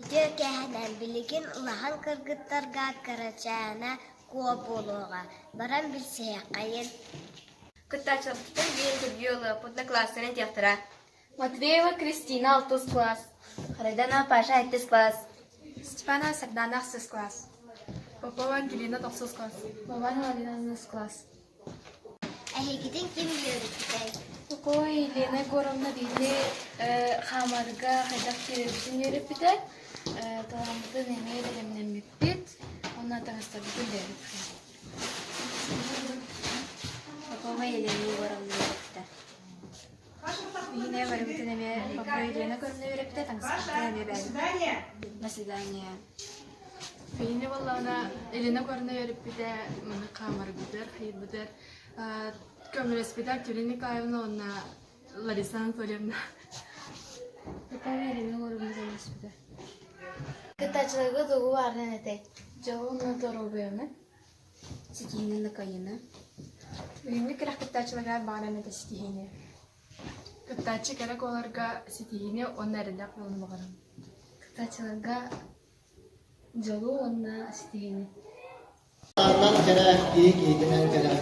Үтүө кээһэнэн билигин улахан кыргыттарга Кырачаана Куо буолуоҕа, баран билсиһиэххэйин. Кыттааччыларбытыттан биир интервью ылыахпыт на класстарын этиэхтэрэ. Матвеева Кристина алтыс класс. Харайданова Паша сэттис класс. Степанова Сардана ахсыс класс. Попова Ангелина тохсус класс. Бабанова Алина онус класс. Эһигитин ким үөрүппүтэй? Попова Елена Егоровна биһиги хаамарга хайдах киирэрбитин үөрэппитэ. Талааммытын эмиэ бэлэмнэммиппит. Уонна таҥастарбытын бэйэбит Попова Елена Егоровна үөрэппитэ. Биһиги барыбытын эмиэ Попова Елена Егоровна үөрэппитэ, таҥаспытын эмиэ бэйэбит. До свидания. Биһини буоллаҕына Елена Егоровна үөрэппитэ, маны хаамарбытыгар, хайырбытыгар көмөлөспүтэ Акулина Николаевна уонна Лариса Анатольевна. Попова Елена Егоровна көмөлөспүтэ. Кыттааччыларга тугу баарынан этэй? Дьолу уонна доруобуйаны. Ситиһиини накайыны. Бүгүҥҥү күрэх кыттааччыларыгар баҕаран этэ ситиһиини. Кыттааччы кэрэ куоларга ситиһиини уонна эрэллээх буолууну баҕарабын. Кыттааччыларга дьолу уонна ситиһиини. Аннан кэрэ, киһи киһитинэн кэрэ.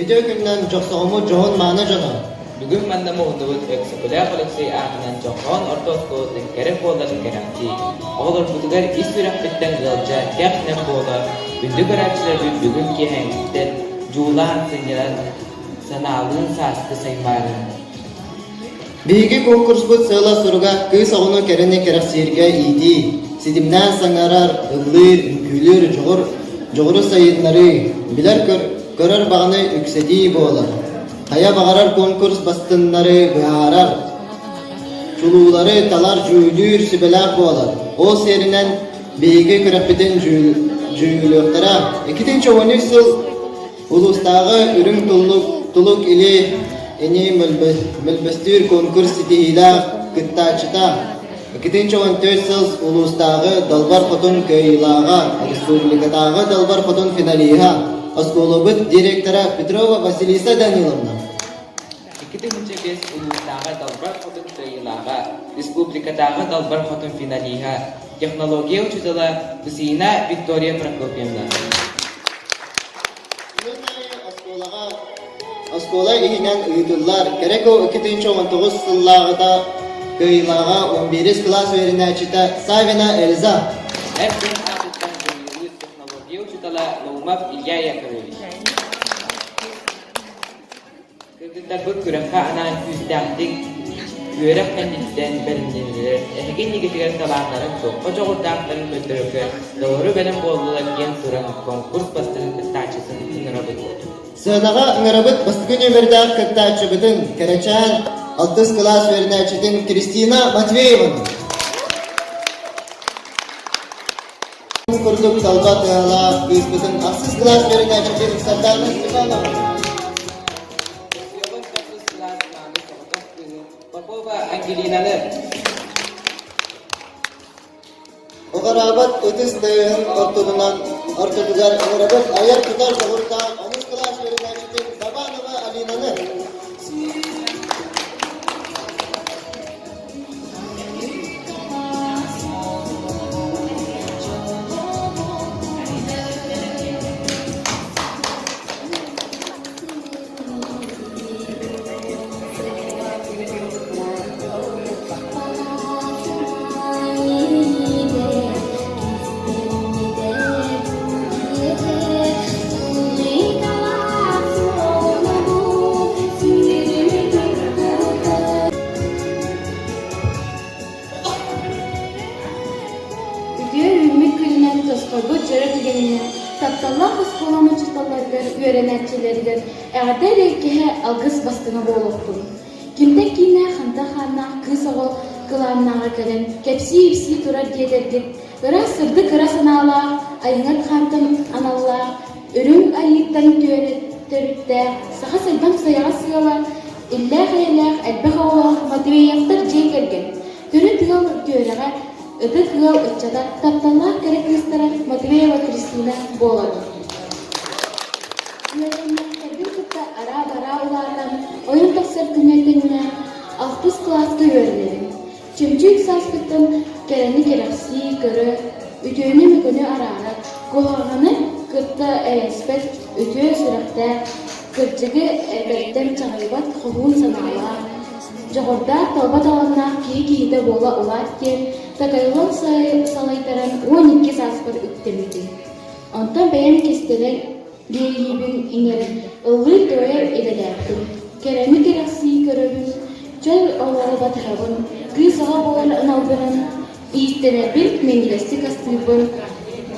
Үтүө күнүнэн дьохсоҕоммут дьоһун-мааны дьоно! Бүгүн манна муһуннубут Өксөкүлээх Өлөксөй аатынан Дьохсоҕон орто оскуолатын кэрэ буоларын кэрэхсии, оҕолорбутугар ис сүрэхпиттэн ыалдьа, кэх-нэх буола, күндү көрөөччүлэрбит бүгүн киэһээҥҥиттэн дьуулаан, сынньанан, санаалыын сааскы саймаарын. Биһиги конкурспут сыала-соруга кыыс оҕону кэрэни кэрэхсииргэ иитии, ситимнээн саҥарар, ыллыыр, үҥкүүлүүр дьоҕур, дьоҕуру сайыннарыы, билэр көрөр баҕаны үксэтии буолар. Хайа баҕарар конкурс бастыҥнары быһаарар, чулуулары талар дьүүллүүр сүбэлээх буолар. Ол сиэринэн биһиги күрэхпитин дьүүллүөхтэрэ. 2013 сыл Улуустааҕы Үрүҥ туллук Тулук или ини мөлбөстүүр конкурс ситиһиилээх кыттааччыта, 2014 сыл улуустааҕы Далбар Хотун кыайыылааҕа, республикатааҕы Далбар Хотун финалиһа, оскуолабыт директора Петрова Василиса Даниловна. 2005 улуустааҕы Далбар Хотун кыайыылааҕа, республикатааҕы Далбар Хотун финалиһа, технология учуутала Кусина Виктория Прокопьевна. Сылын аайы оскуолаҕа оскуола иһинэн ыытыллар Кэрэко 2019 сыллааҕыта кыайыылааҕа 11 кылаас үөрэнээччитэ Савина Эльза. Эр дьон аатыттан дьоруойдуур технология учуутала Наумов Илья Яковлевич. Кыргыттарбыт күрэххэ анаан күүстээхтик үөрэх кэнниттэн бэлэмнэнэллэр, эһиги иннигитигэр талааннарын туохха дьоҕурдаахтарын көрдөрөргө толору бэлэм буоллулар диэн туран конкурс бастакы кыттааччытын ыҥырабыт. Сыанаҕа ыҥырабыт бастакы нүөмэрдээх кыттааччыбытын, кэрэчээн алтыс кылаас үөрэнээччитин Кристина Матвееваны. Курдук талба тыалаах кыыспытын ахсыс кылаас үөрэнээччитин Сардаана Степанова. Көрсүөҕүн тохсус кылаас мааны соҕотох кыыһы Попова Ангелинаны. Уҕараабат ытыс тыаһын ортотунан ортотугар ыҥырабыт айар-тутар дьоҕурдаах онус кылаас үөрэнээччитин Бабанова Алинаны. Үтүө үүммүт күнүнэн тосхойбут дьоро түгэнинэн тапталлаах оскуолам учууталларыгар, үөрэнээччилэригэр эҕэрдэ эриэккэһэ алгыс бастыҥа буолуохтун! Кимтэн киинэ хантан хааннаах кыыс оҕо кылааннааҕа кэлэн кэпсии-ипсии турар диэтэргит, ыраас сырдык ыра санаалаах, айыҥат хаантан аналлаах, үрүҥ айыыттан төрүттээх, саха сайдам сайаҕас ыала, иллээх-эйэлээх элбэх оҕолоох Матвеевтар дьиэ кэргэн, төрүт ыал түөрэҕэ, ытык ыал ыччата, тапталлаах кэрэ кыыстара Матвеева Кристина буолабын. Үөрэннэхтэрбин кытта араа-бараа улаатан, ойон тахсар күҥҥэ тэҥнээх алтыс кылааска үөрэнэбин. Чөмчүүк сааспыттан кэрэни кэрэхсии көрө, үтүөнү-мөкүнү араара, куһаҕаны кытта эйэспэт үтүө сүрэхтээх, кырдьыгы этэртэн чаҕыйбат хоһуун санаалаах, дьоҕурдаах талба талааннаах киһи киһитэ буола улаат диэн такайыллан салайтаран 12 сааспар үктэммитим. Онтон бэйэм кистэлэҥ иэйиибин иҥэрэн ыллыыр-туойар идэлээхпин, кэрэни кэрэхсии көрөбүн, чөл олоҕу батыһабын, кыыс оҕо буолар аналбынан иистэнэрбин, минньигэстик астыырбын,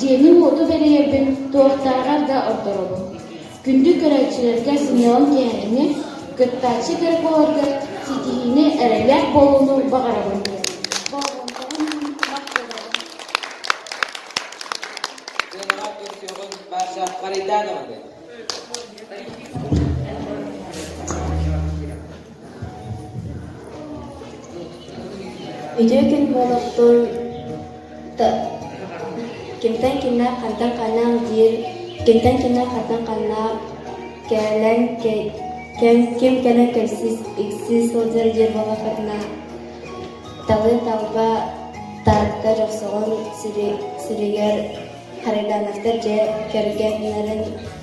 дьиэни-уоту бэрийэрбин туохтааҕар да ордоробун. Күндү көрөөччүлэргэ сынньалаҥ киэһэни, кыттааччы кэрэ буоларгар ситиһиини, эрэллээх буолууну баҕарабын. Болҕомтоҕун иһин махтанабын. Сыанаҕа көрсүөҕүҥ Паша Хаританованы. Үтүө күн буолуохтун кимтэн кимнээх хантан ханнаах диир кимтэн кимнээх хантан ханнаах кэлэн ким кэлэн кэлсис иксии сылдьар диир буоллаххытына Талы-талба Таатта Дьохсоҕон сиригэр Харитоновтар дьиэ кэргэннэрин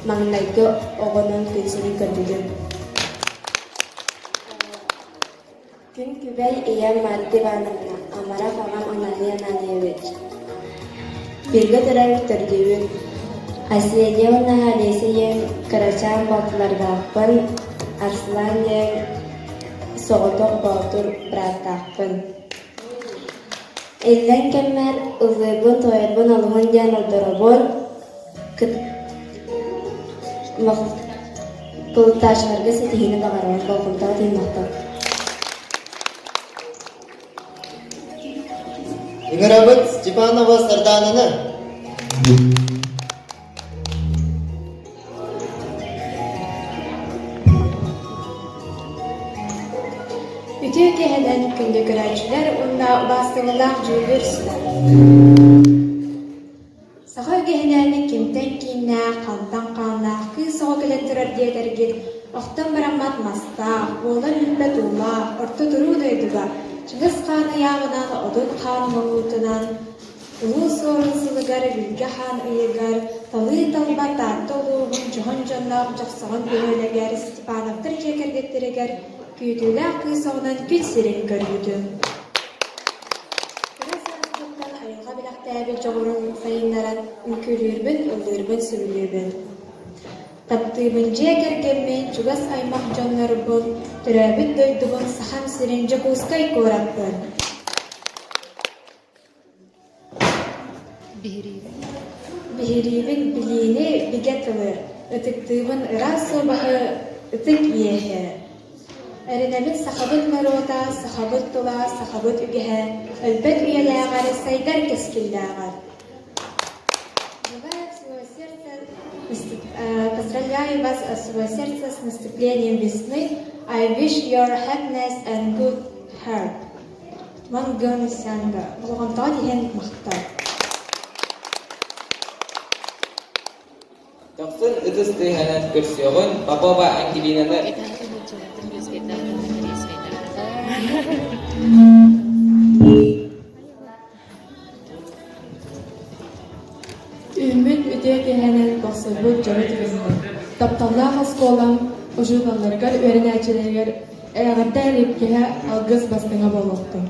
маҥнайгы оҕонон күн сирин көрбүтүм. Күн күбэй ийэм Марта Ивановна, амарах аҕам Ананий Ананьевич. Бииргэ төрөөбүт төрдүбүт. Асия Олеся диэн кырачаан балтылардаахпын, Арслан диэн соҕотох боотур бырааттаахпын. Иллэҥ кэммэр ыллыырбын-туойарбын олуһун диэн ордоробун, кылтааччыларга ситиһиини баҕарабын, болҕомтоҕо тыыммаппын. Ыҥырабыт Степанова Сардаананы. Үтүө киэһэнэн күндү көрөөччүлэр уонна убаастабыллаах дьүүллүүр сүбэ. Саха үгэһинэн кимтэн кииннээх, хантан хааннаах кыыс оҕо кэлэн турар диэтэргит, охтон бараммат мастаах, буолан үүммэт уулаах, орто туруу дойдуга Чыҥыс хаан ыйааҕынан, Одун хаан оҥоһуутунан Улуу Суорун сылыгар Билгэ хаан ыйыгар Талыы-талба Таатта улууһун дьоһун дьонноох Дьохсоҕон бөһүөлэгэр Степановтар дьиэ кэргэттэригэр күүтүүлээх кыыс оҕонон күн сирин көрбүтүм. Кыра сааспыттан айылҕа бэлэхтээбит дьоҕурун сайыннаран үҥкүүлүүрбүн, ыллыырбын сөбүлүүбүн. Таптыыбын дьиэ кэргэммин, чугас аймах дьоннорбун, төрөөбүт дойдубун Сахам сирин Дьокуускай куораппын. Биһириибин билиини бигэ тылы, ытыктыыбын ыраас суобаһы, ытык иэһи. Эрэнэбин сахабыт норуота, сахабыт тыла, сахабыт үгэһэ өлбөт үйэлээҕэр, сайдар кэскиллээҕэр. Желаю от всего сердца Поздравляю вас от всего сердца с наступлением весны. I wish your happiness and good health. Монгонсянга болҕомтоҕо тиһэн махтал. Дохсун ытыс тыаһынан көрсүөҕүн Попова Ангелинаны Үүммүт үтүө киэһэнэн тохсойбут дьоро түгэнинэн, тапталлаах оскуолам учууталларыгар, үөрэнээччилэригэр эҕэрдэ эриэккэһэ алгыс бастыҥа буолуохтун.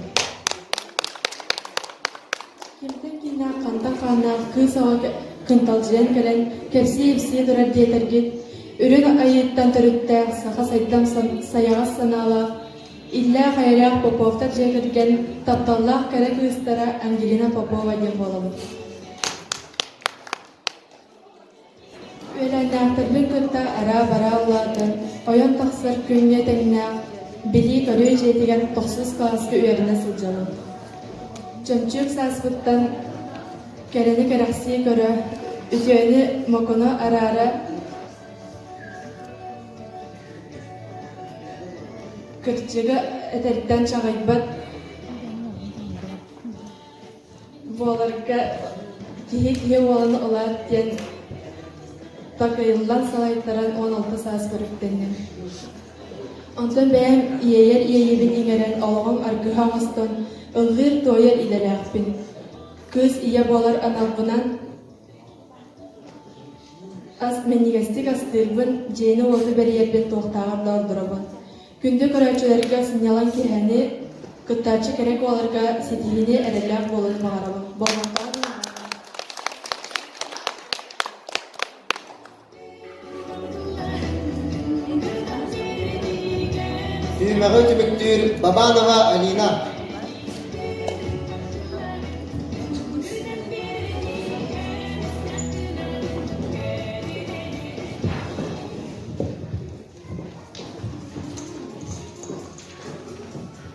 Кимтэн кииннээх, хантан хааннаах кыыс оҕо кынталдьыйан кэлэн кэпсии-ипсии турар диэтэргит, үрүҥ айыыттан төрүттээх саха сайдам сайаҕас санаалаах Иллээх-эйэлээх Поповтар дьиэ кэргэн тапталлаах кэрэ кыыстара Ангелина Попова диэн буолабыт. Үөлээннээхтэрбин кытта араа-бараа улаатан, ойон тахсар күҥҥэ тэҥнээх билии-көрүү дьиэтигэр тохсус кылааска үөрэнэ сылдьабын. Чөмчүүк сааспыттан кэрэни кэрэхсии көрө, үтүөнү мокуну араара Кырдьыгы этэртэн чаҕыйбат буоларга киһи киһи уолан улаат диэн такайыллан салайтаран 16 сааспар үктэнним. Онтон бэйэм иэйэр иэйиибин иҥэрэн олоҕум аргыһа оҥостон. Ыллыыр-туойар идэлээхпин. Кыыс ийэ буолар аналбынан ас минньигэстик астыырбын, дьиэни-уоту бэрийэрбин туохтааҕар да ордоробун. Күндү көрөөччүлэргэ сынньалаҥ киэһэни, кыттааччы кэрэ куоларга ситиһиини эрэллээх буоланы баҕарабын. Болҕомтоҕо Сүүмэҕи түмүктүүр Бабанова Алина.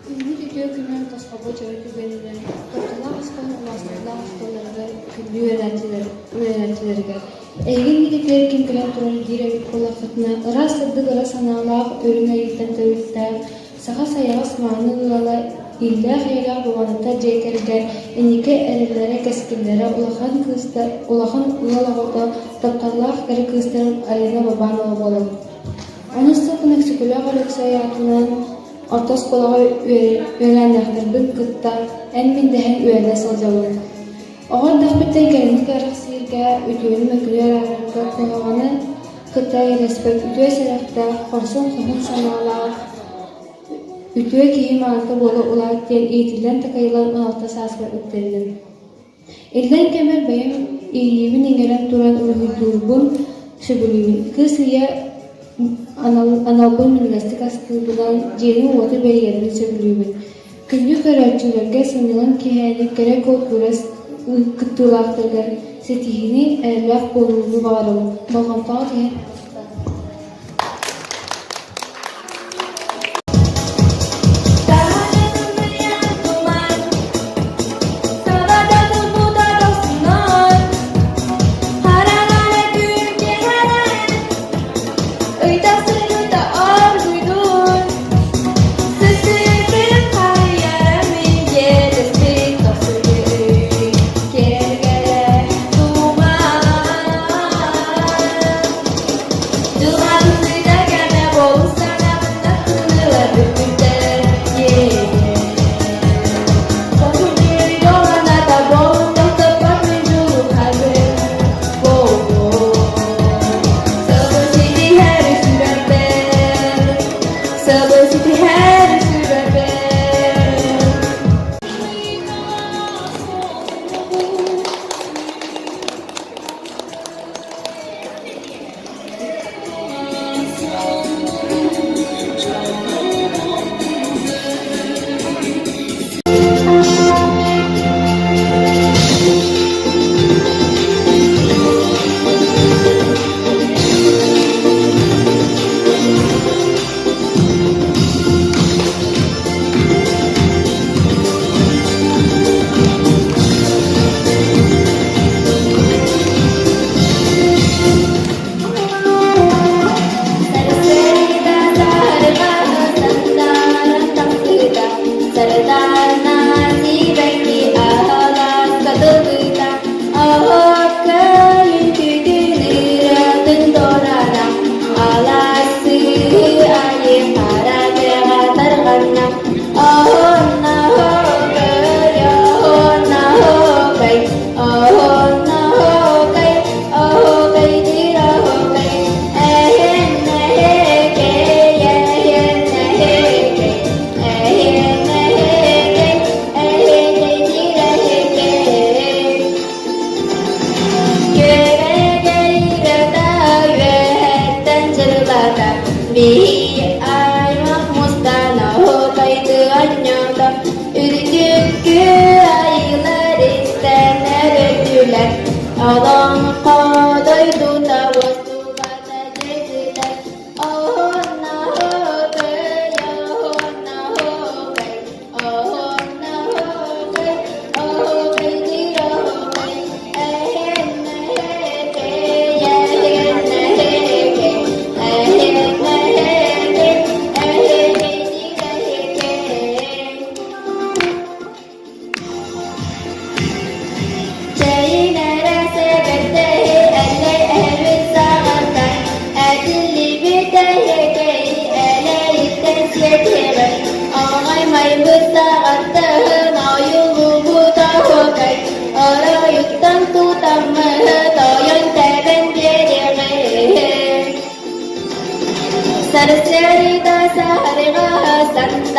Күммүт үтүө күнүн тосхобо дьоро түгэнинэн, тапталлаах оскуола убаастабыллаах оскуолаларыгар күндү үөрэнээччилэригэр Эһиги инникитигэр ким кэлэн турар диир эбит буоллаххытына, ыраас сырдык ыра санаалаах, үрүҥ айыыттан төрүттээх, саха сайаҕас мааны ыала, иллээх-эйэлээх Бабанаттар дьиэ кэргэн инники эрэллэрэ, кэскиллэрэ улахан кыыстар, улахан ыал оҕото, тапталлаах кэрэ кыыстарын Алина Бабанова буолабыт. Онус сылбын Өксөкүлээх Өлөксөй аатынан орто оскуолаҕа үөрэнээхтэрбин кытта эн-мин дэһэн үөрэнэ сылдьабын. Оҕо эрдэхпиттэн кэлиҥҥи кэрэхсииргэ, үтүөнү-мөкүнү араарарга куһаҕаны кытта эйэлэспэт үтүө сэрэхтээх, хорсун-хоһуун санаалаах, үтүө киһи мааныта буола улаат диэн иитиллэн-такайыллан 16 сааспар үктэнним. Иллэҥ кэммэр бэйэм иэйиибин иҥэрэн туран уруһуйдуурбун сөбүлүүбүн. Кыыс ийэ аналбын минньигэстик астыырбынан, дьиэни-уоту бэрийэрбин сөбүлүүбүн. Күндү көрөөччүлэргэ сынньалаҥ киэһээни кэрэ куо күрэс кыттыылаахтарыгар ситиһиини, эрэллээх буолууну баҕарабын. Болҕомтоҕут иһин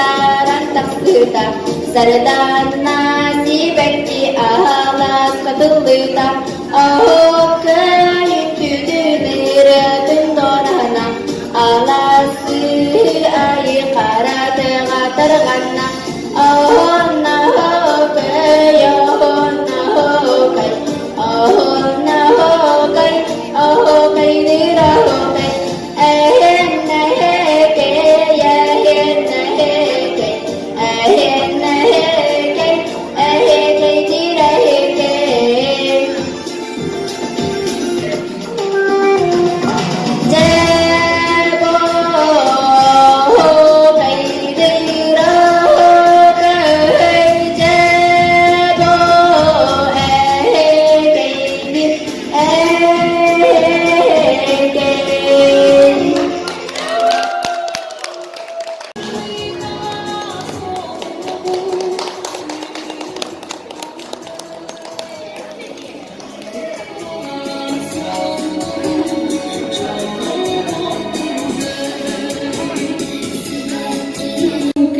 Сандаран тахсыыта, Сардаана сибэкки аһалас хатыллыыта, Оһуокай үҥкүүтүн ырыатын дуораһына, Алаас айы хара тыаҕа тарҕанна, Оһуонна оһуокай, оһуонна оһуокай, оһуонна оһуокай, оһуокайдыыр оһуокай,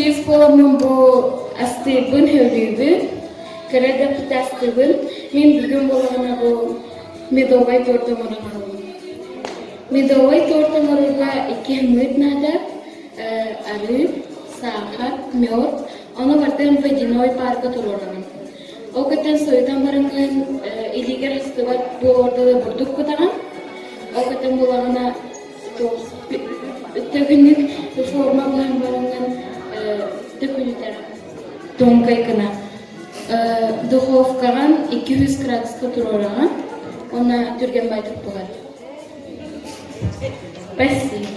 Кыыс буоламмын бу астыыбын, сөбүлүүбүн. Кыра да астыыбын. Мин бүгүн буоллаҕына бу медовай торт оҥорон аҕаллым. Медовай торт оҥорорго икки хымыыт наада, арыы, саахар, мед. Ону барытын водяной парка туруорабын. Ол кытта сойутан бараҥҥын илиигэр астыбат буолуор дылы бурдук кутаҕын. Ол кытта буоллаҕына төгүнүк форма быһан бараҥҥын төкүнүтэҕин. Тонкай гына Духовкаҕын 200 градуска туруораҕын уонна түргэн баайдык буһар. Спасибо.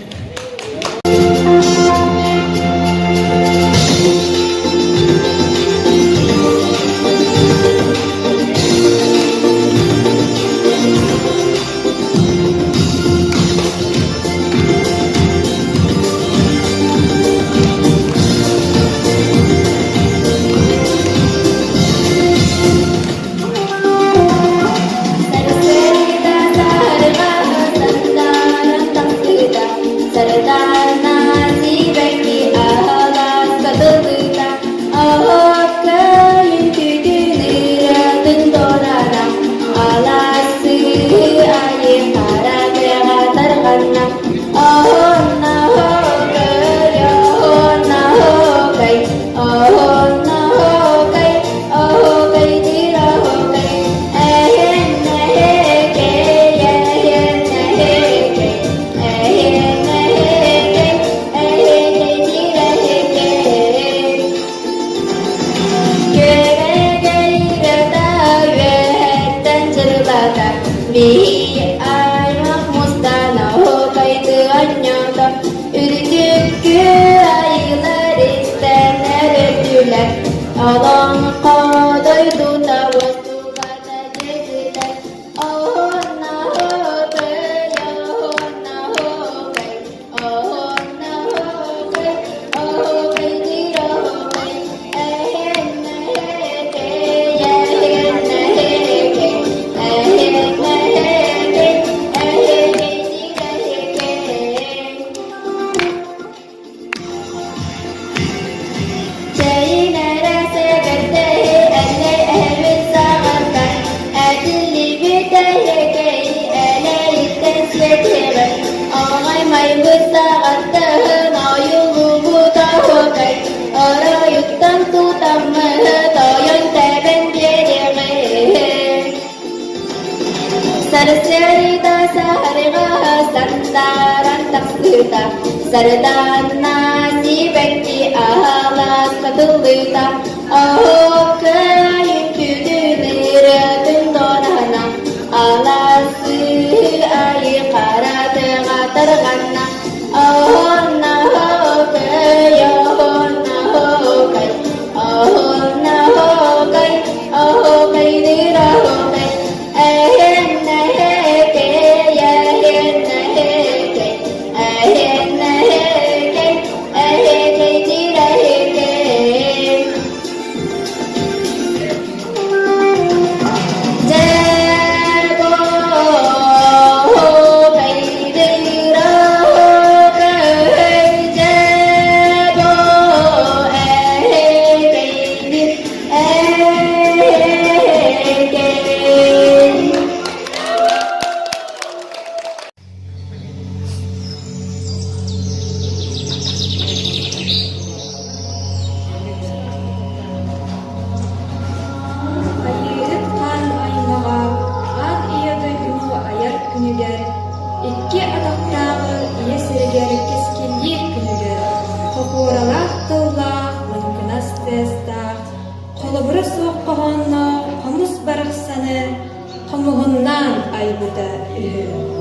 Олоҥхо дойдута уостубата дьиэтитэ Оһуоннаһуокай, оһуоннаһуокай, оһуоннаһуокай, оһуокайдыыр оһуокай, эһиэннэһиэкэй, эһиэннэһиэкэй, эһиэннэһиэкэй, эһиэкэйдиир эһиэкэй. Чэйин эрэ сэбэрдэһи эллэй эһэбит саҕаттан этиллибит эһиэкэй элэйиттэн сиэтиэҕин оҕой майбыт саҕаттаһын ойулуубут оһуокай оройуттан тутаммыт ойон тэбэн биэриэҕин Сарсыарда саһарҕа сандааран тахсыыта, Сардаана сибэкки аһалас хатыллыыта, Оһуокай үҥкүүтүн ырыатын дуораһына, Алаас айы хара тыаҕа тарҕанна, Оһуонна оһуокай, оһуонна оһуокай, оһуонна оһуокай, оһуокайдыыр оһуокай. хоһоонноох хомус барахсаны хомуһуннаан айбыта үһү.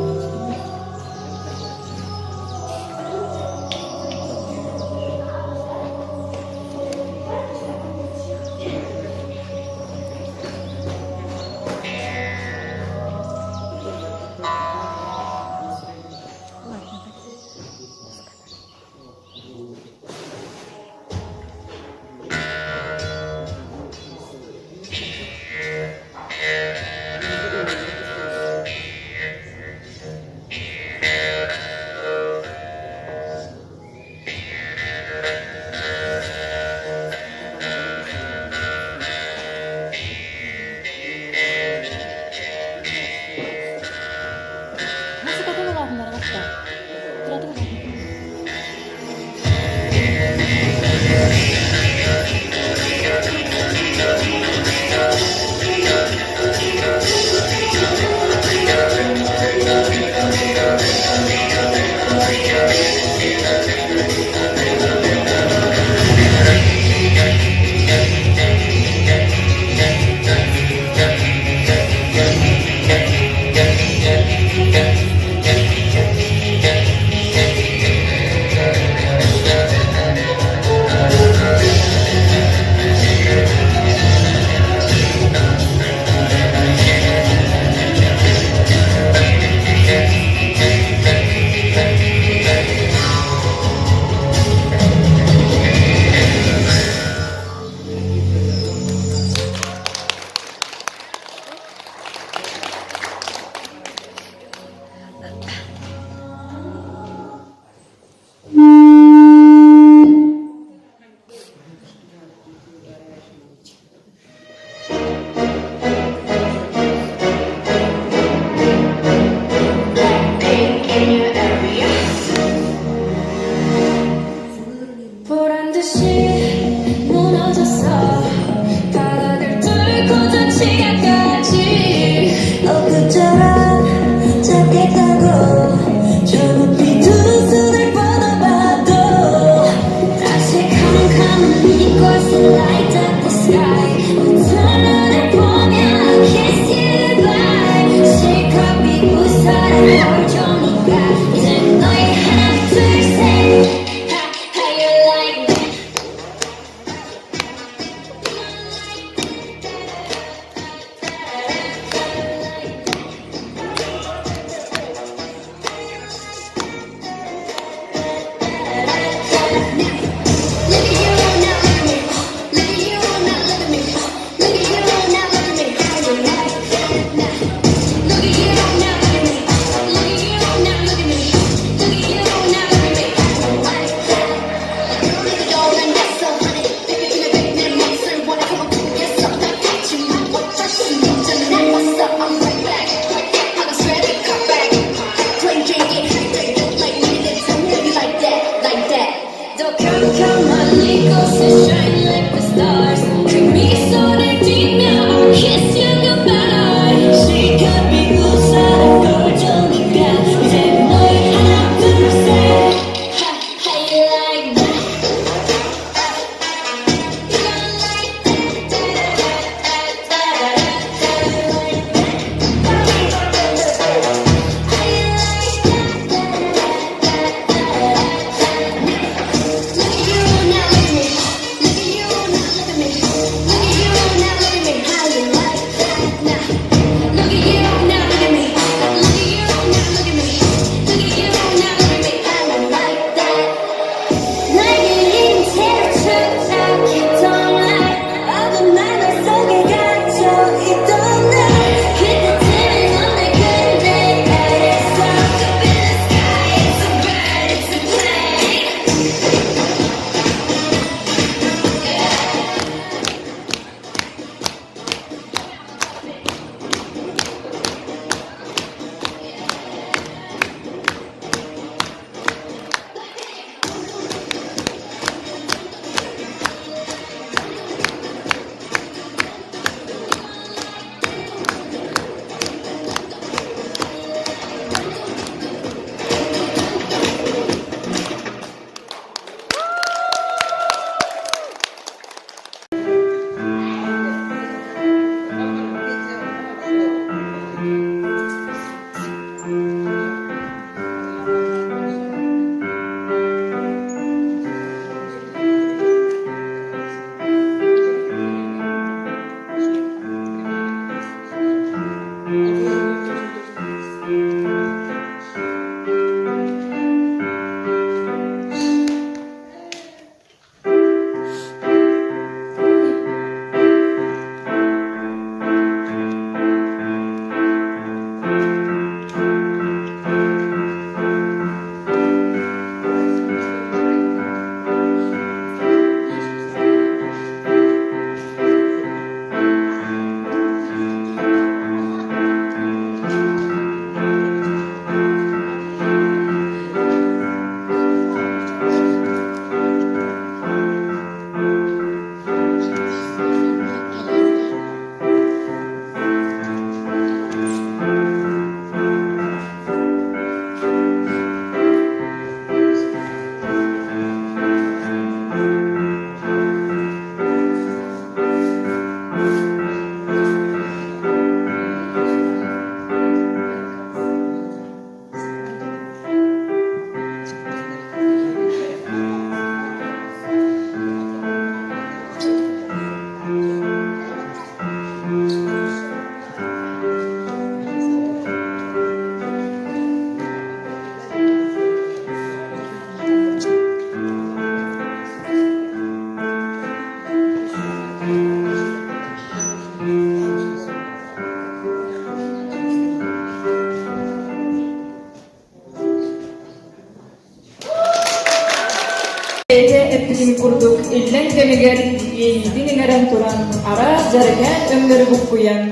курдук иллэҥ кэмигэр иэйиитин иҥэрэн туран араас дьэрэкээн өҥнөрү буккуйан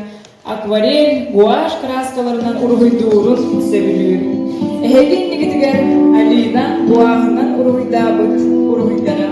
акварель, гуашь кырааскаларынан уруһуйдуурун сөбүлүүр. Эһиги иннигитигэр Алина гуаһынан уруһуйдаабыт уруһуйдара.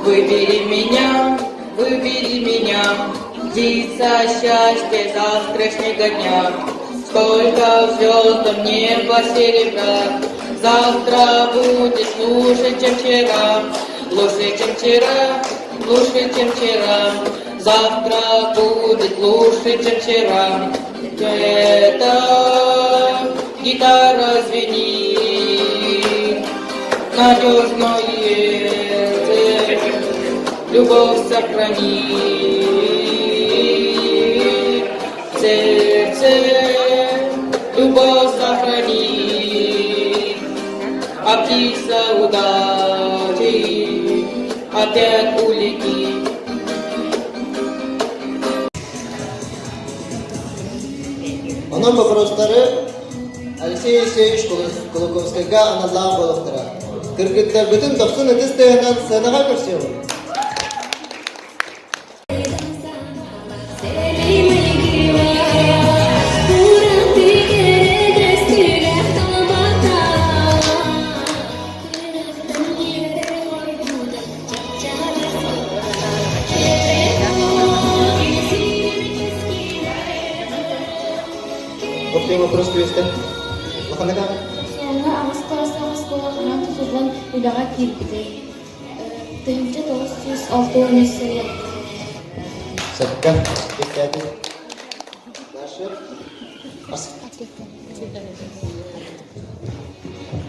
Выбери меня, выбери меня, птица счастья завтрашнего дня. Сколько в звездном небо серебра, завтра будет лучше, чем вчера, лучше, чем вчера, лучше, чем вчера. Завтра будет лучше, чем вчера. Где-то гитара звенит, надежно любовь сохранит. Сердце любовь сохранит, а птица удачи опять улетит. Онон боппуруостары Алексей Алексеевич Кулаковскайга аналлаах буолуохтара. Кыргыттарбытын дохсун ытыс тыаһынан сыанаҕа көрсүөҕүҥ. Общий вопрос түбэстэ. Лаханыга. Сонно аҕыс класстаах оскуола хаһан тутуллан үлэҕэ киирбитэй? 1963 сылы. Сөпкө. Кэпсээтин. Дальше.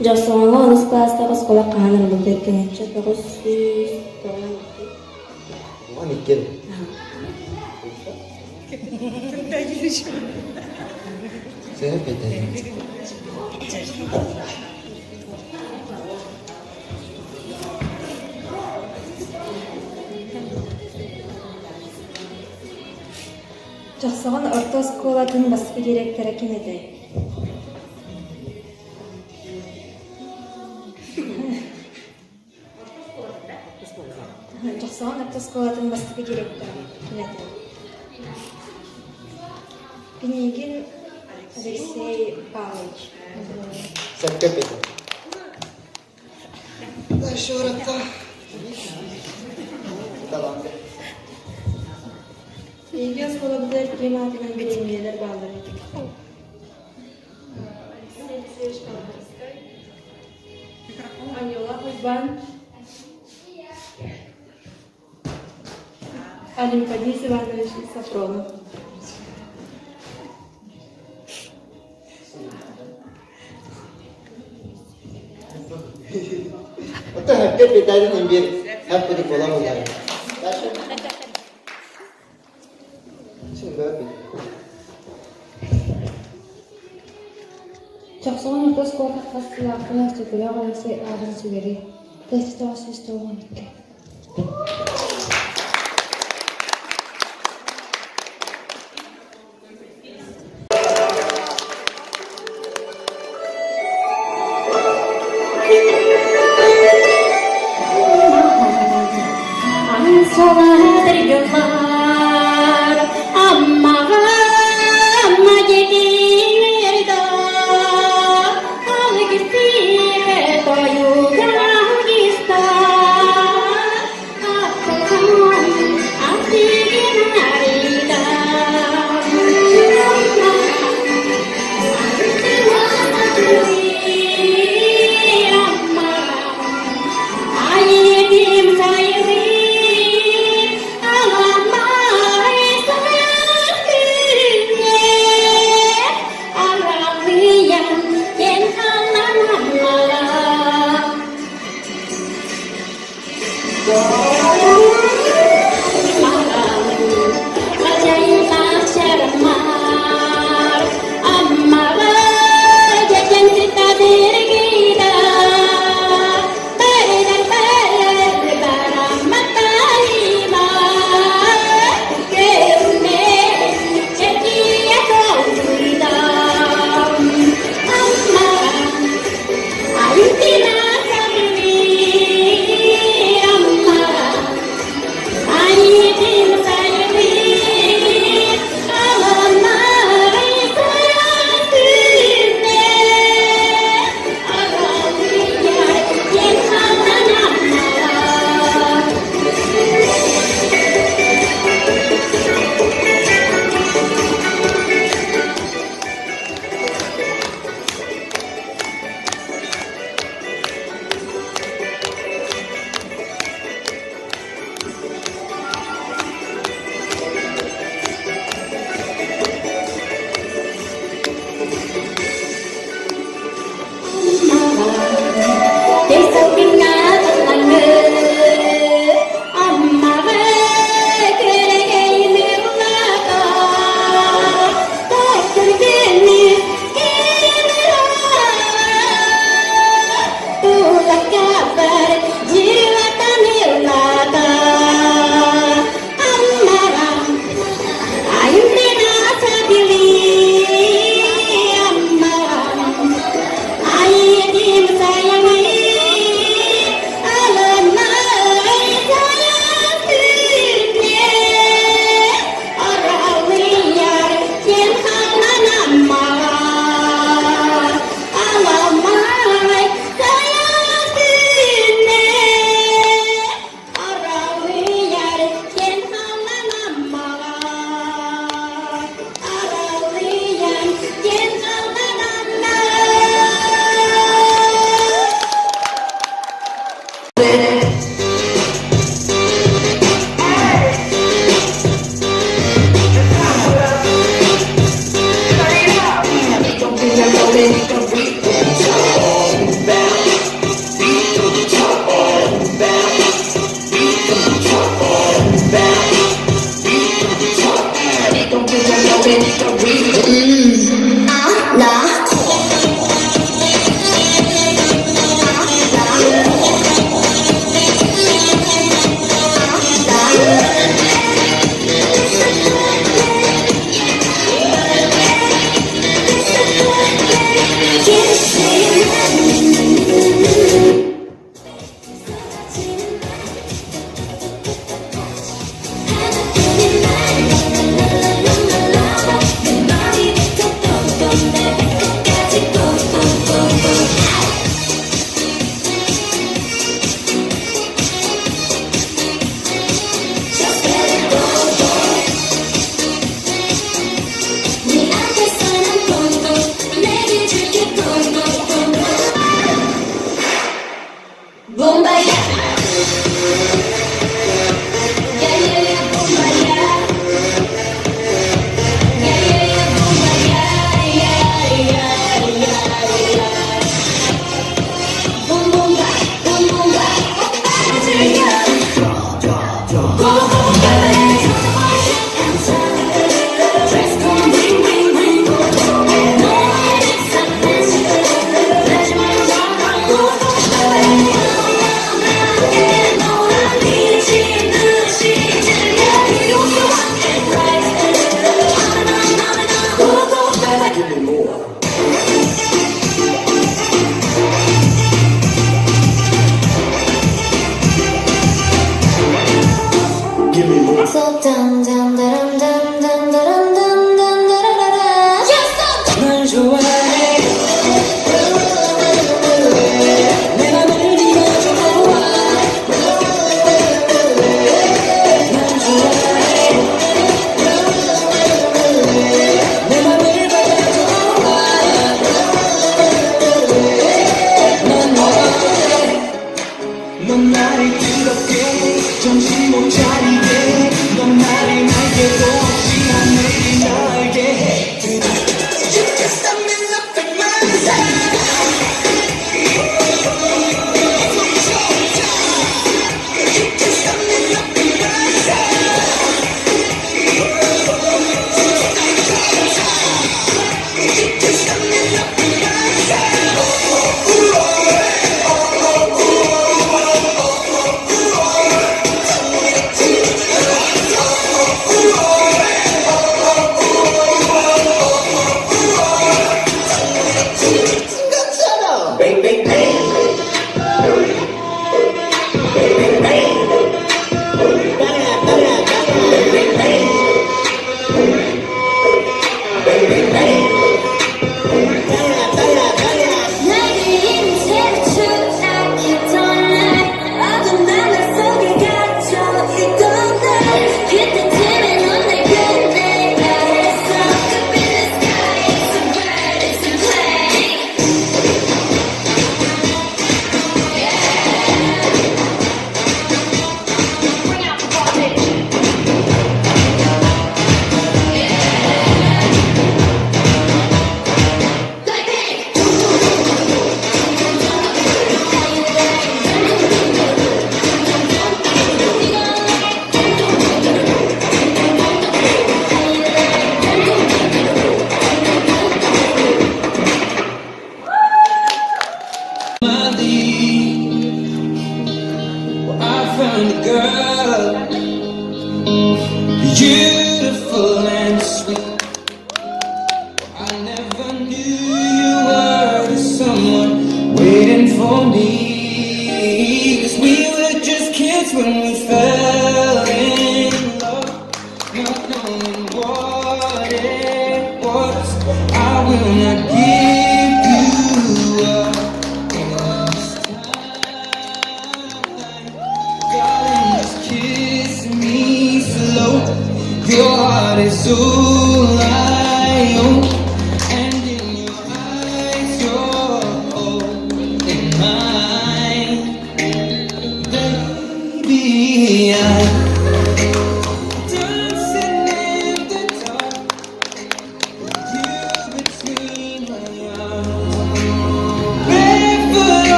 Дьохсоҕоҥҥо онус кылаастаах оскуола хаһан арыллыбыта 1992. 12. Сөп этэ. Дьохсоҕон орто оскуолатын бастакы директора ким этэй? Дьохсоҕон орто оскуолатын бастакы директора ким этэй? Пинигин Алексей Павлович. Сөпкө эппитим. Дальше Таланты. Эйгэ оскуолабытыгар ким аатынан бириэмийэлэр бааллар эбит. Алексей Алексеевич Колоковскай, Аньолах Уйбан, Олимпадис Иванович Сафронов. Оттон хэппэ питайдын имбир хэппи буолан буллар. Дальше. Чохсоҕон орто оскуолата хас сыллаахтан Өксөкүлээх Алексей аатын сүгэри 1992.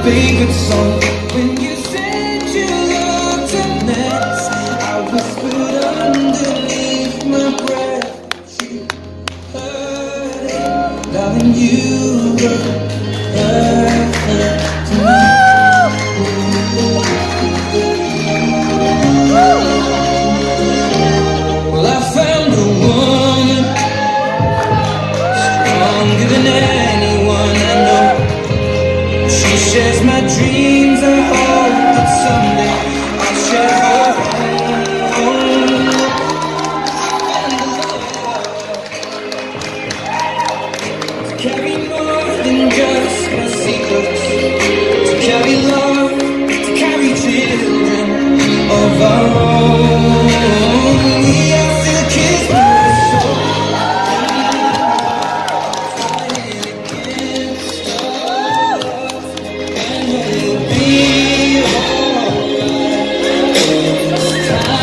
favorite song. When you said you looked a mess, I whispered underneath my breath. You heard it, darling. You were perfect tonight. Well, I found a woman stronger than anyone I know. She shares my dreams. I hope that someday I'll share her own. To carry more than just my secrets, to carry love, to carry children of our own. We are still kids, but we're so and we'll be alright this time.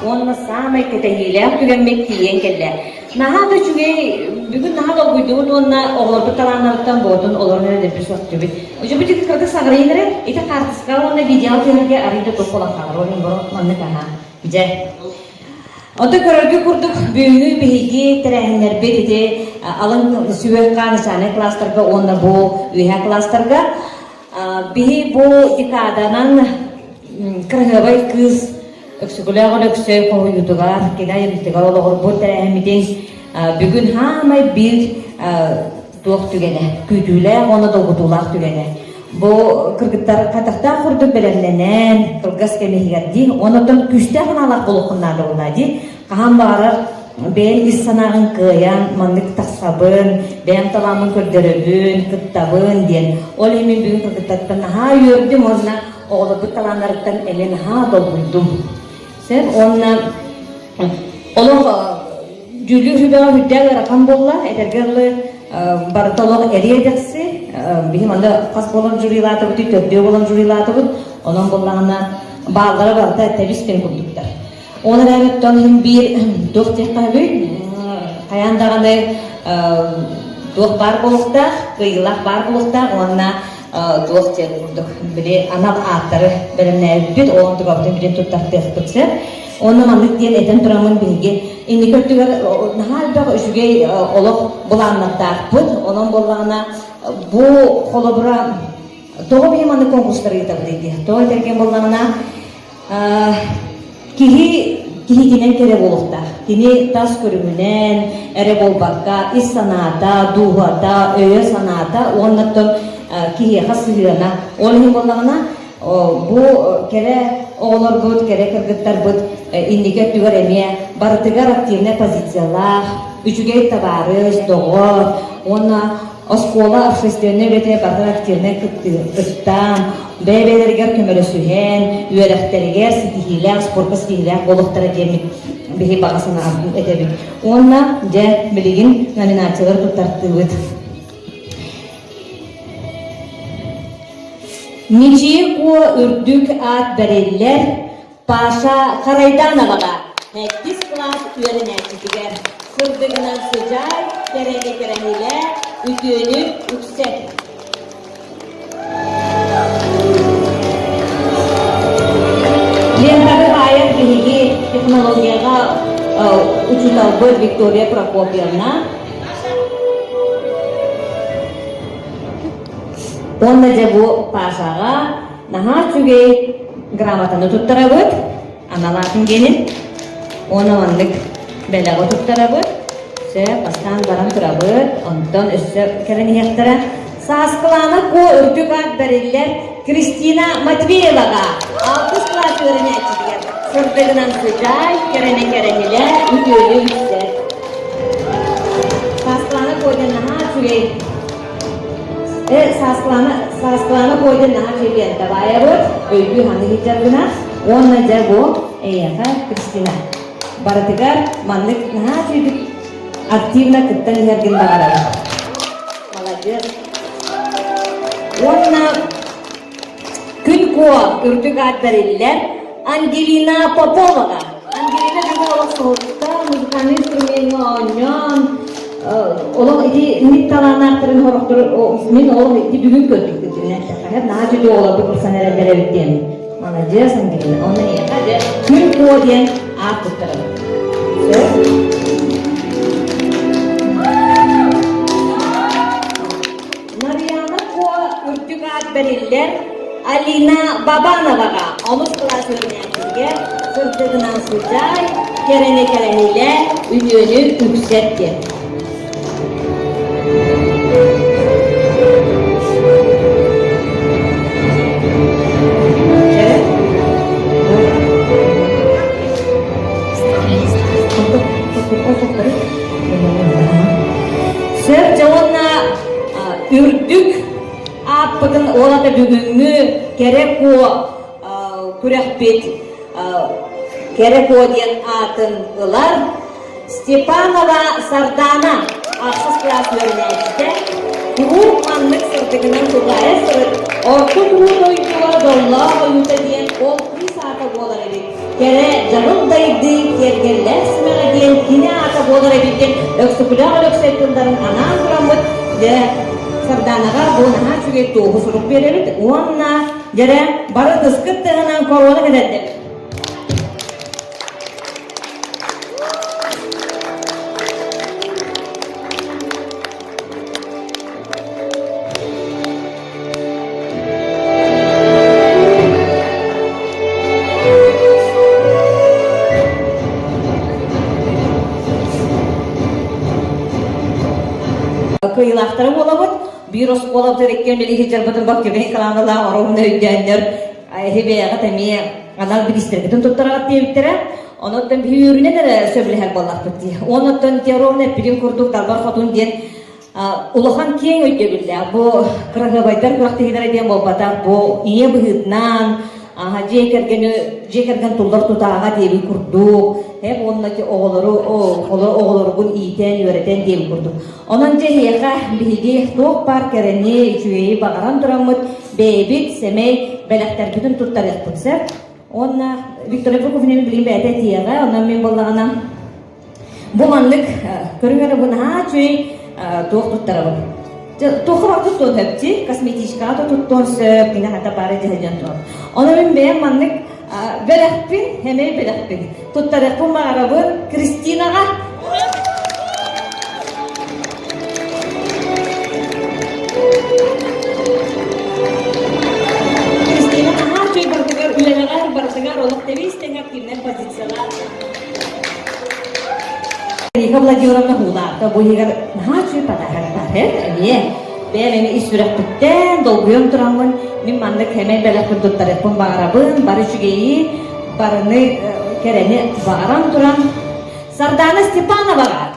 Уонна саамай кэтэһиилээх түгэммит тиийэн кэллэ. Наһаа да үчүгэй, бүгүн наһаа долгуйдубут уонна оҕолорбут талааннарыттан буотун олорон эрэ дэлби сөхтүбүт. Дьэ кыргыз саҕарыйан эрэ, ити хаартыскаҕа уонна видеоҕа түһэргэ арыый да туох буолан хаалар, ол иһин маннык аһаа. Дьэ. Онтон көрөргө курдук бүгүҥҥү биһиги тэрээһиннэрбит ити алын сүһүөх начальнай класстарга уонна бу үөһээ класстарга биһи бу декаданан кыраһыабай кыыс Өксөкүлээх Өлөксөй хоһуйуутугар, кини айымньытыгар олоҕурбут тэрээһиммитин бүгүн хаамай биир туох түгэнэ, күүтүүлээх уонна долгутуулаах түгэнэ. Бу кыргыттар хатахтаах курдук бэлэмнэнэн, кылгас кэм иһигэр дии, онон күүстээх санаалаах буолуоххун наада буолла дии. Хаһан баҕарар бэйэм ис санааҕын кыайан, маннык тахсабын, бэйэм талааммын көрдөрөбүн, кыттабын диэн. Ол иһин мин бүгүн кыргыттартан наһаа үөрдүм уонна оҕолорбут талааннарыттан эмиэ наһаа долгуйдум. Сөп уонна олох дьүүллүүр сүбэҕэ үрдээх ыарахан буолла. Этэргэ дылы барыта олох эриэ дэхси. Биһи манна хас буолан жюрилаатыбыт, төрдүө буолан жюрилаатыбыт. Онон буоллаҕына бааллара барыта тэбис-тэҥ курдуктар. Ол эрээри оттон иһин биир туох диэххэ хайаан даҕаны туох баар буолуохтаах, кыайыылаах баар буолуохтаах уонна туох диэн курдук били анал ааттары бэлэмнээбиппит, ол онтукабытын билин туттартыахпыт сөп. Уонна маннык диэн этэн тураммын биһиги инники өттүгэр наһаа элбэх үчүгэй олох былааннардаахпыт. Онон буоллаҕына бу холобура тоҕо биһи маннык конкурстары ыытабыт дии. Тоҕо этэргэн буоллаҕына Киһи киһитинэн кэрэ буолуохтаах. Кини тас көрүҥүнэн эрэ буолбакка, ис санаата, дууһата, өйө-санаата уонна оттон киһиэхэ сыһыана. Ол иһин буоллаҕына, бу кэрэ оҕолорбут, кэрэ кыргыттарбыт инники өттүгэр эмиэ барытыгар активнай позициялаах, үчүгэй табаарыс, доҕор уонна Оскуола общественнай үлэтэ барытын активнай кыттан, бэйэ-бэйэлэригэр көмөлөсүһэн, үөрэхтэригэр ситиһиилээх, спорка ситиһиилээх буолуохтара диэммит биһи баҕа санаабытын этэбит. Уонна дьэ билигин номинациялар туттартыыбыт. Мичийи Куо үрдүк аат бэриллэр Паша Харайдановаҕа сэттис кылаас үөрэнээччитигэр сырдыгынан сыдьаай, кэрэни кэрэһилээ, үтүөнү үксэт. Лентаны баайар биһиги технологияҕа учууталбыт Виктория Прокопьевна. Уонна дьэ бу Пашаҕа Наһаа үчүгэй грамотаны туттарабыт, анал аатын диэнин. Уонна маннык бэлэҕи туттарабыт. Сөп, бастаан баран турабыт, онтон өссө кэлэн иһиэхтэрэ. Сааскылаана Куо үрдүк аат бэриллэр Кристина Матвееваҕа, алтыс кылаас үөрэнээччитигэр сырдыгынан сыдьаай, кэрэни кэрэһилээ, үтүөнү үксэт. Сааскылаана Куо диэн наһаа үчүгэй Сааскылаана Сааскылаана Куо диэн наһаа үчүгэй табаайабыт, өйдүү саныы сылдьар гына. Уонна дьэ бу эйиэхэ Кристина. Барытыгар маннык наһаа үчүгэйдик Активно кыттан иһэргин баҕарабын. Молодец. Уонна Күн Куо үрдүк аат бэриллэр Ангелина Поповаҕа. Ангелина бүгүн олох соһутта, музыкальнай инструмеҥҥа оонньоон, олох ити мин талааннаахтарын сорохтор мин олох ити бүгүн көрдүк дьиҥэр наһаа үчүгэй оҕолорбут ылсан эрэллэр эбит диэн. Молодец, Ангелина. Онно эйиэхэ дьэ Күн Куо диэн аат туттарабын. Сөп? Нарыйаана Куо үрдүк аат бэриллэр Алина Бабановаҕа онус кылаас үөрэнээччитигэр сырдыгынан сыдьаай, кэрэни кэрэһилээ, үтүөнү үксэт диэн. Сөп дьэ уонна үрдүк ааппытын уолата бүгүҥҥү Кэрэ Куо күрэхпит Кэрэ Куо диэн аатын ылар Степанова Сардаана ахсыс кылаас үөрэнээччитэ куруук маннык сырдыгынан сылайа сырыт орто туруу дойдуга доллоох ойуута диэн ол кыыс аата буолар эбит Кэрэ дьабыл дайды киэргэллээх симэҕэ диэн кини аата буолар эбит диэн Өксөкүлээх Өлөксөй тылларын анаан тураммыт дьэ Сардаанаҕа бу наһаа үчүгэй туоһу сурук биэрэбит уонна дьэрэ бары ытыскыт тыаһынан корона кэтэрдэбит. Кыайыылаахтара буолабыт. Биир оскуолабытыгар иккиэн билиһи дьарбытын бактыбыһын кылаанылаах ороһуна өйдөөннөр эһи бэйэҕит эмиэ анал бириистэргитин туттараҕыт диэбиттэрэ. Онон биһи үөрүнэн эрэ сөбүлэһэр буоллахпыт дии. Онон ровно эппитин курдук Далбар Хотун диэн улахан киэҥ өйдөбүллээх. Бу кыраһыабайдар күрэхтэһиилэрэ диэн буолбатах, бу ийэ быһыытынан дьиэ кэргэни дьиэ кэргэн туллар тутааҕа диэбит курдук, эп уонна оҕолору оҕолоргун иитэн, үөрэтэн диэбит курдук. Онон дьэ эһиэхэ биһиги туох баар кэрэни, үчүгэйи баҕаран тураммыт бэйэбит сэмэй бэлэхтэрбитин туттарыахпыт сөп. Уонна Виктория Прокопьевна билигин бэйэтэ этиэҕэ, онон мин буоллаҕына Бу маннык көрүҥ эрэ бу наһаа үчүгэй туох туттарабын. Туохха бар туттуон сөп дии, косметичкаҕа да туттуон сөп, кини хата бары дьаһайдьан турар. Ону мин бэйэм маннык бэлэхпин, эмэй бэлэхпин туттарыахпын баҕарабын Кристинаҕа. Кристина наһаа үчүгэй барытыгар үлэлэҕэр барытыгар олох тэбис-тэҥ активнай позициялаах. Рика Владимировна Хуулаата бу иһигэр наһаа үчүгэй подарок баар эмиэ бэйэм эмиэ ис сүрэхпиттэн долгуйан тураммын мин маннык хэмэй бэлэхпин туттарыахпын баҕарабын бары үчүгэйи барыны кэрэни баҕаран туран Сардаана Степановаҕа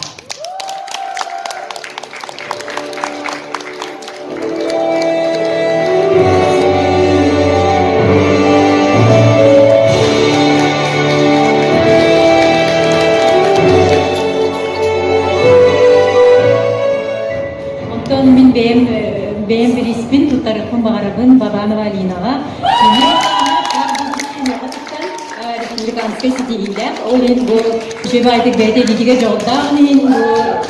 Онтон мин бэйэм бэйэм бирииспин туттарыахпын баҕарабын Бабанова Алинаҕа. Республиканскай ситиһиилээх. Ол иһин бу үчүгэй баайдык бэйэтэ илиитигэр дьоҕурдаах иһин бу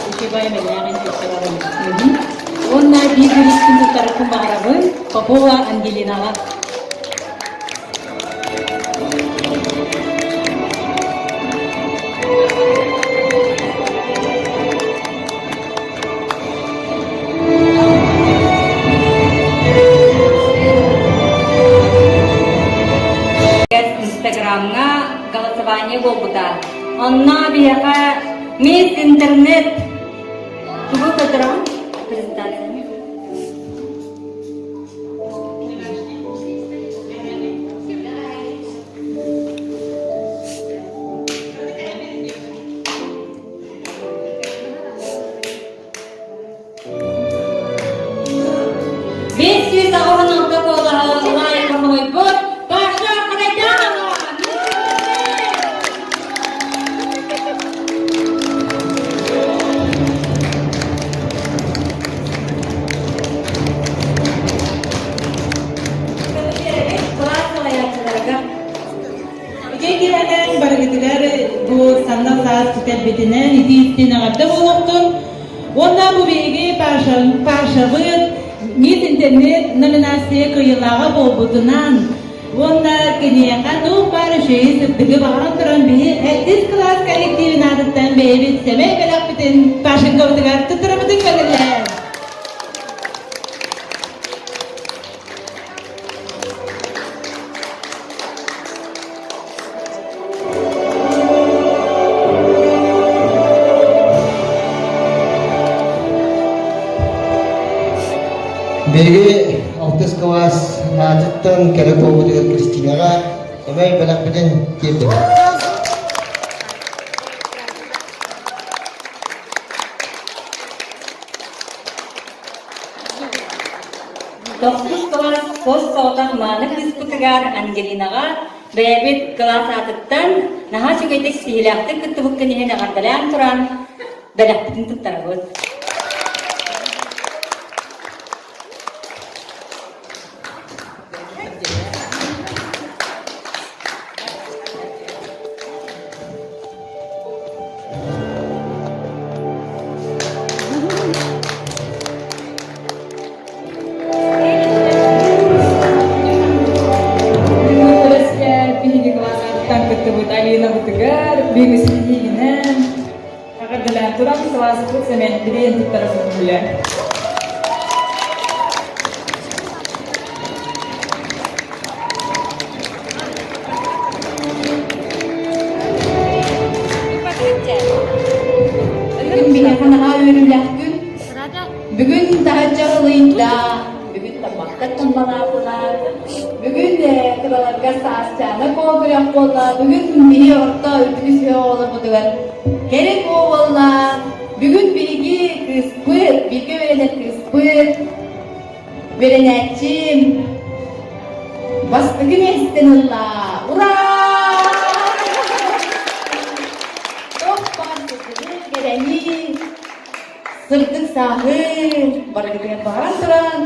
үчүгэй баай мэллээх иһин туттарабын. Уонна биир бирииспин туттарыахпын баҕарабын Попова Ангелинаҕа. Инстаграмҥа голосование буолбута. Онно биһиэхэ Мисс Интернет тугу көрдөрөҕүн презентацияны? 586 куолаһы лайка хомуйбут Паша Хадайданова! барыгытыгар бу санна саас кэлбитинэн итии-истиҥ эҕэрдэ буолуохтун. Уонна бу биһиги Пашабыт Мисс Интернет номинация кыайыылааҕа буолбутунан уонна киниэхэ туох баар үчүгэйи сырдыгы баҕаран туран биһи сэттис кылаас коллективин аатыттан бэйэбит сэмэй бэлэхпитин Пашенькабытыгар туттарабытын көҥүллээн. Биһиги алтыс кылаас аатыттан кэрэ буолбутугар Кристинаҕа сэмэй бэлэхпитин тиэрдэбит. Тохсус кылаас хос соҕотох мааны кыыспытыгар Ангелинаҕа бэйэбит кылаас аатыттан наһаа үчүгэйдик ситиһиилээхтик кыттыбыккын иһин эҕэрдэлээн туран бэлэхпитин туттарабыт. Биһиги кылаастан кыттыбыт Алинабытыгар бүгүн ситиһиигинэн эҕэрдэлээн туран кылааспыт сэмэнтириэн туттара сылдьыбыта. Бүгүн биһиэхэ наһаа үөрүүлээх күн. Бүгүн таһырдьа ылыйда, бүгүн таммахтар таммалаатылар, бүгүн кыраларга саасчаана күрэх буолла, бүгүн биһи орто үрдүкү сүһүөх оҕолорбутугар кэрэ куо буолла, бүгүн биһиги кыыспыт, бииргэ үөрэнэр кыыспыт, үөрэнээччим бастакы миэстэни ылла! Ура! Туох баар кэрэни, сырдык сааһы барыгытыгар баҕаран туран,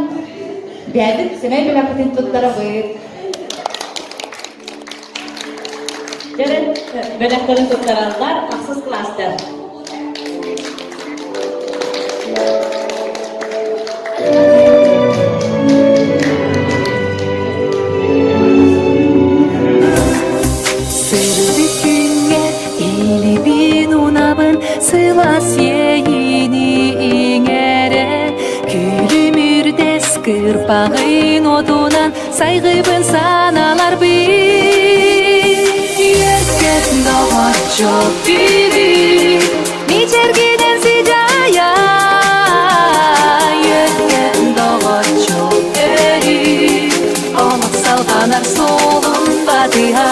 бэйэбит сэмэй бэлэхпитин туттарабыт. Кэлэн бэлэхтэрин туттараллар ахсыс кылаастар. Сырдык күҥҥэ илибин унабын сылаас иэйиини иҥэрэ Күлүмүрдэс кырпаҕын отунан сайгыбын саналарбын Үөркэт доҕоччук бүгүн мичэргинэн сыдьаайа Үөркэт доҕоччук өрүү олох салҕанар суолун батыһа.